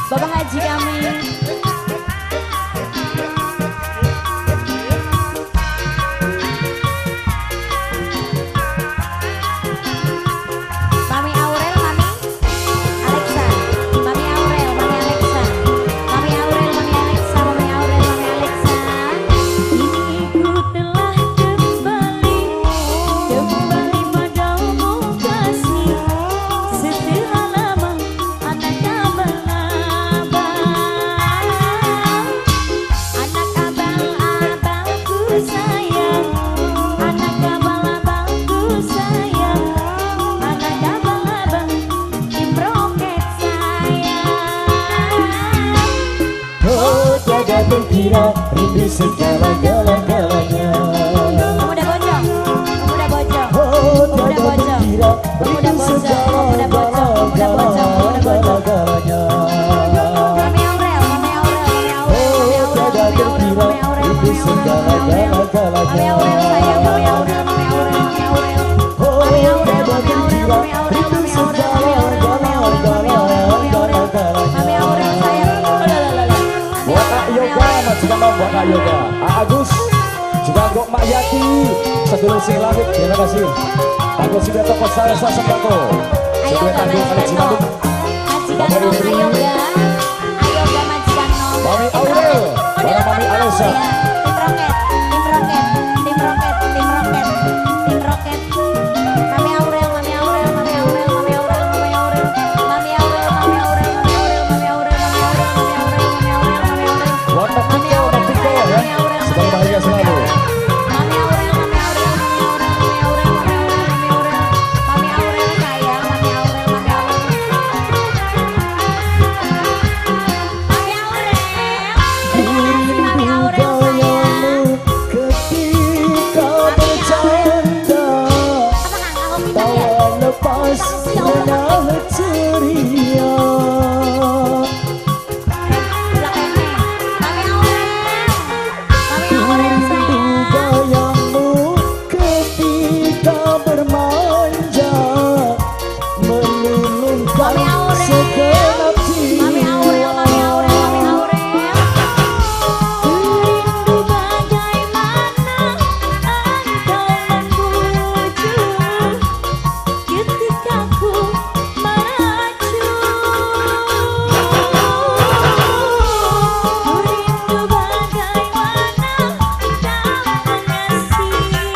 Bapak Haji kami. Mami Aurel, Mami Alexa. Mami Aurel, Mami Alexa. Mami Aurel, Mami Alexa, Mami Aurel, Mami Alexa. Kini ku telah kembali, kembali padamu kasih. Setelah lama anak abang-abang, anak abang-abangku sayang, anak abang-abangku sayang, anak abang-abang tim roket sayang. Oh, tiada terkira rindu segala-galanya. Pemuda Bojong, pemuda Bojong, Oh, pemuda tiada Bojong, terkira pemuda rindu Bojong, pemuda Bojong, pemuda Bojong, pemuda Bojong. segala-galanya. Mami Aurel, Mami Aurel, Mami Aurel, Mami Oh, Aurel, tiada Mami Aurel, terkira Mami Aurel, rindu Mami Aurel, Mami Aurel. Mami segala-galanya. Aurel sayang, Mami Aurel, Mami Aurel, Mami Aurel. Oh, Mami Aurel, tiada Mami Aurel, terkira Mami Aurel, rindu Mami Aurel, Mami Aurel, Mami Aurel, Mami Aurel, Mami Aurel. Mami segala-galanya. Aurel sayang. Oh, lah, lah, lah, lah. Mami Buat Aurel, Kak Mami Yoga, Aurel. majikan nom buat Kak Yoga. A Agus, juga untuk Mak Yati, sedulur sing langit, terima kasih. Tangguh sing toko salsa sembako. Ayo Sesuai ga tangguh kali majikan Cimanuk. nom. Majikan Bapak nom, Indri, ayo ga. Ayo ga majikan nom. Mami Tim Aurel, roket. Oh, bareng dilepas Mami mau Alesa. ya. Tim roket, tim roket, tim roket, tim roket, tim roket. Mami Aurel, Mami Aurel, Mami Aurel, Mami Aurel, Mami Aurel. Mami Aurel, Mami Aurel, Mami Aurel, Mami Aurel, Mami Aurel, Mami Aurel, Mami Aurel, Mami Aurel. Buat Mak Mami Tiko, Mak Aurel Tiko sayang, ya. Mami Aurel, Semoga Mami bahagia Aurel, Mami selalu. Aurel. Mami Aurel, Mami Aurel, Mami Aurel, Mami Aurel, Mami Aurel, Mami Aurel. Mami Aurel sayang, Mami Aurel, Mami Aurel. Mami Aurel. Terima kasih Mami Rindu Aurel sayang. gayamu ketika Mami Aurel. bercanda, Apa Kang? Aku bintang ya? tawa lepas Terima kasih ya Allah Kang. renah ceria. Belakangnya. Mami Aurel. Mami Aurel Rindu sayang. gayamu ketika bermanja, melulurkan Mami Aurel. segenap Mami Aurel, jiwa. Mami Aurel, Mami Aurel. Rindu bagaimana engkau membujuk ketika ku merajuk. Rindu bagaimana kau mengasihi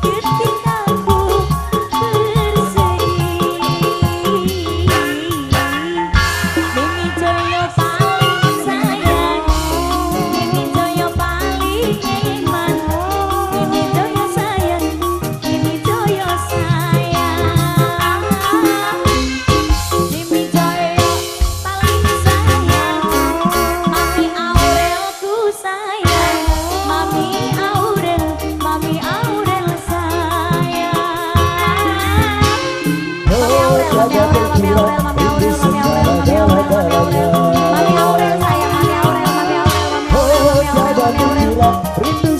ketika ku bersedih. Mimi Joyo paling sayang, Mimi Joyo paling iman, Mimi Joyo sayang, Mimi Joyo sayang, Mimi Joyo paling sayang, Mami Aurelku sayang, Mami Aurel, Mami Aurel sayang. Mami Oh, Aurel, Mami tiada Aurel, Mami terkira Aurel, Mami rindu Aurel, Mami Aurel, Mami Aurel, Mami Aurel. segala-galanya. Mami Aurel sayang, Mami Aurel, Mami Aurel, Mami Aurel, Oh, Mami Aurel, tiada Mami Aurel. terkira rindu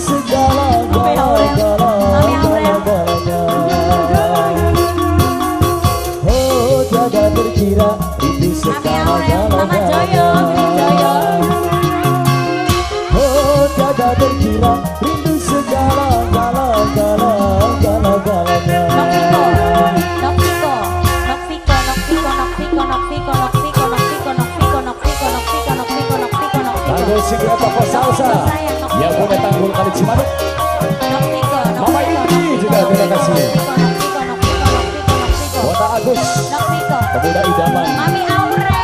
Mami Aurel, Mami Aurel. segala-galanya. Oh, tiada terkira rindu Mami Aurel, Mama Joyo, Mimi segala-galanya. Joyo. Oh, tiada terkira rindu segala-galanya. Nok Viko, Nok Viko, Nok Viko, Nok Viko, Nok Viko, Nok Viko, Nok Viko, Nok Viko, Nok Viko, Nok Viko, Nok Viko, Nok Viko, Nok Viko, Nok Viko. Tanggul sing toko Nok salsa Viko sayang, Nok yang Viko, punya tanggul kali Cimanuk. Nok Viko, Nok Mama Viko, Indri Nok juga Viko, Nok terima Viko, kasih. Nok Viko, Nok Viko, Nok Viko, Nok Viko, Nok Viko. Kota Agus, Nok Viko. pemuda idaman. Mami Aurel.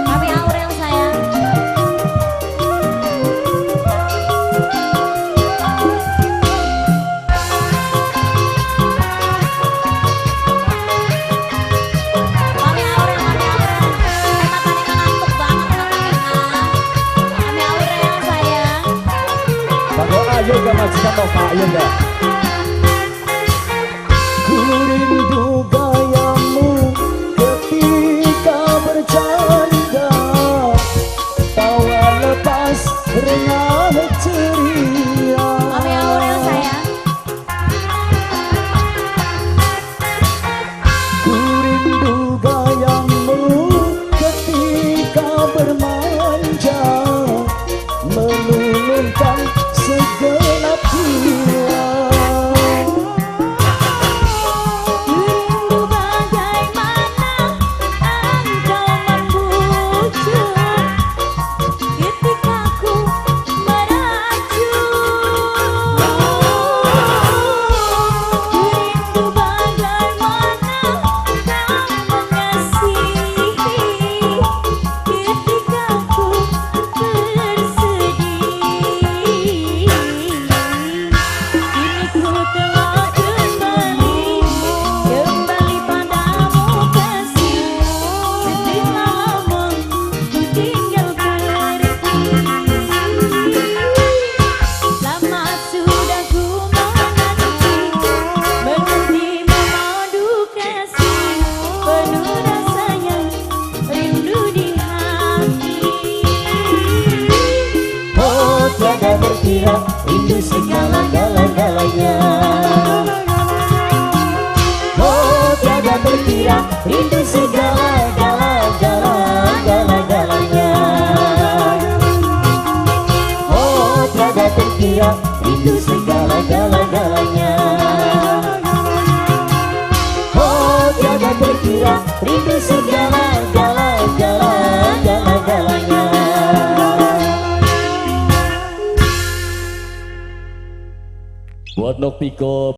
Mami Aurel sayang. Mami Aurel, Mami Aurel. Matanya ngantuk banget matanya. Mami Aurel sayang. Tanggul Ayoga majikan Nova Ayoga. Ku rindu gayamu terkira, rindu segala gala gala gala galanya. Oh tiada terkira, rindu segala gala galanya. Oh tiada terkira, rindu segala gala gala gala galanya. Buat Nok Piko.